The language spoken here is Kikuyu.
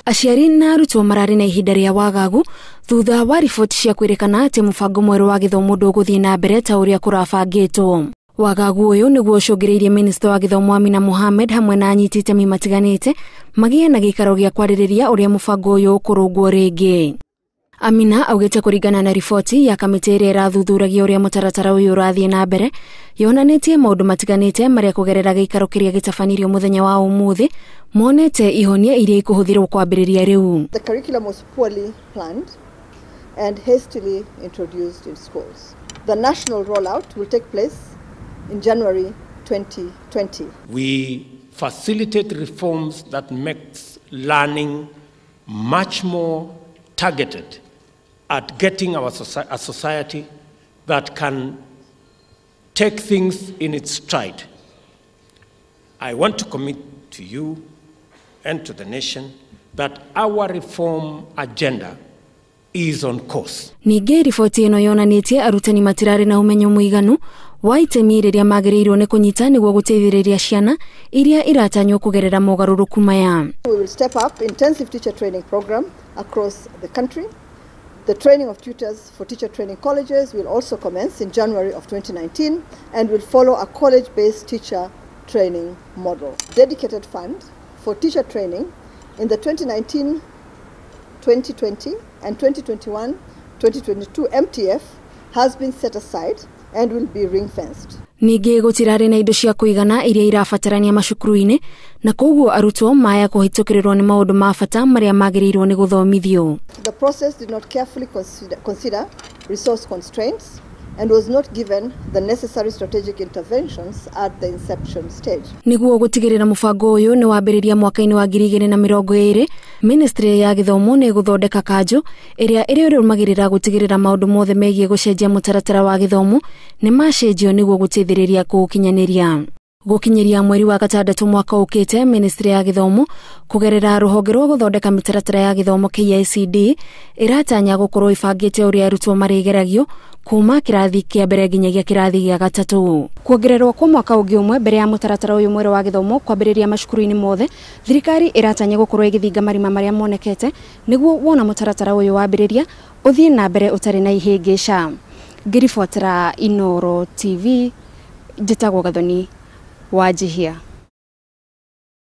Aciari na arutwo mararĩ na ihinda rĩa wagagu thutha wa riboti cia kwĩrĩkana atĩ mũbango mwerũ wa gĩthomo ndũgũthiĩ na mbere ta ũrĩa kũrabangĩtwo. Wagagu ũyũ nĩguo ũcũngĩrĩirie minista wa gĩthomo Amina Mohamed hamwe na anyiti itemi matiganĩte magĩe na gĩikaro gĩa kwarĩrĩria ũrĩa mũbango ũyũ ũkũrũngwo rĩngĩ. Amina augĩte kũringana na riboti ya kamĩtĩ ĩrĩa ĩrathuthuragia ũrĩa mũtaratara ũyũ ũrathiĩ na mbere yonanĩtie maũndũ matiganĩte marĩa kũgerera gĩikaro kĩrĩa gĩtabanirio mũthenya wa ũmũthĩ monete ihonia iria ikũhũthĩrwo kwambĩrĩria rĩu. The curriculum was poorly planned and hastily introduced in schools. The national rollout will take place in January 2020. We facilitate reforms that makes learning much more targeted at getting our a society that can take things in its stride. I want to commit to you and to the nation that our reform agenda is on course. Ningĩ riboti ĩno yonanĩtie arutani matirarĩ na ũmenyo mũiganu wa itemi rĩrĩa magĩrĩirwo nĩ kũnyita nĩguo gũteithĩrĩria ciana iria iratanywo kũgerera mogarũrũku maya. We will step up intensive teacher training program across the country. The training of tutors for teacher training colleges will also commence in January of 2019 and will follow a college-based teacher training model. Dedicated fund for teacher training in the 2019-2020 and 2021-2022 MTF has been set aside and will be ring-fenced. Ningĩ gũtirarĩ na indo cia kũigana iria irabatarania macukuru-inĩ na koguo arutwo maya kũhĩtũkĩrĩrwo nĩ maũndũ ma bata marĩa magĩrĩirwo nĩ gũthomithio. The process did not carefully consider resource constraints and was not given the necessary strategic interventions at the inception stage. Nĩguo gũtigĩrĩra mũbango ũyũ nĩ wambĩrĩria mwaka-inĩ wa 2020, Ministry ya Gĩthomo nĩ ĩgũthondeka kanjũ ĩrĩa ĩrĩrũmagĩrĩra gũtigĩrĩra maũndũ mothe megiĩ gũcenjia mũtaratara wa gĩthomo nĩ macenjio nĩguo gũteithĩrĩria kũũkinyanĩria. Gũkinyĩria mweri wa gatandatũ mwaka ũkĩte, Ministry ya Gĩthomo kũgerera rũhonge rwa gũthondeka mĩtaratara ya gĩthomo KICD ĩratanya gũkorwo ĩbangĩte ũrĩa arutwo marĩgeragio kuma kĩrathi kĩa mbere nginyagia kĩrathi gĩa gatatũ. Kuongererwo kwa mwaka ũngĩ ũmwe mbere ya mũtaratara ũyũ mwerũ wa gĩthomo kwambĩrĩria macukuru-inĩ mothe, thirikari ĩratanya gũkorwo ĩgĩthinga marima marĩa monekete nĩguo wona mũtaratara ũyũ wambĩrĩria ũthiĩ na mbere ũtarĩ na ihĩngĩca. Ngĩribotera Inooro TV, njĩtagwo Gathoni Wanjihia.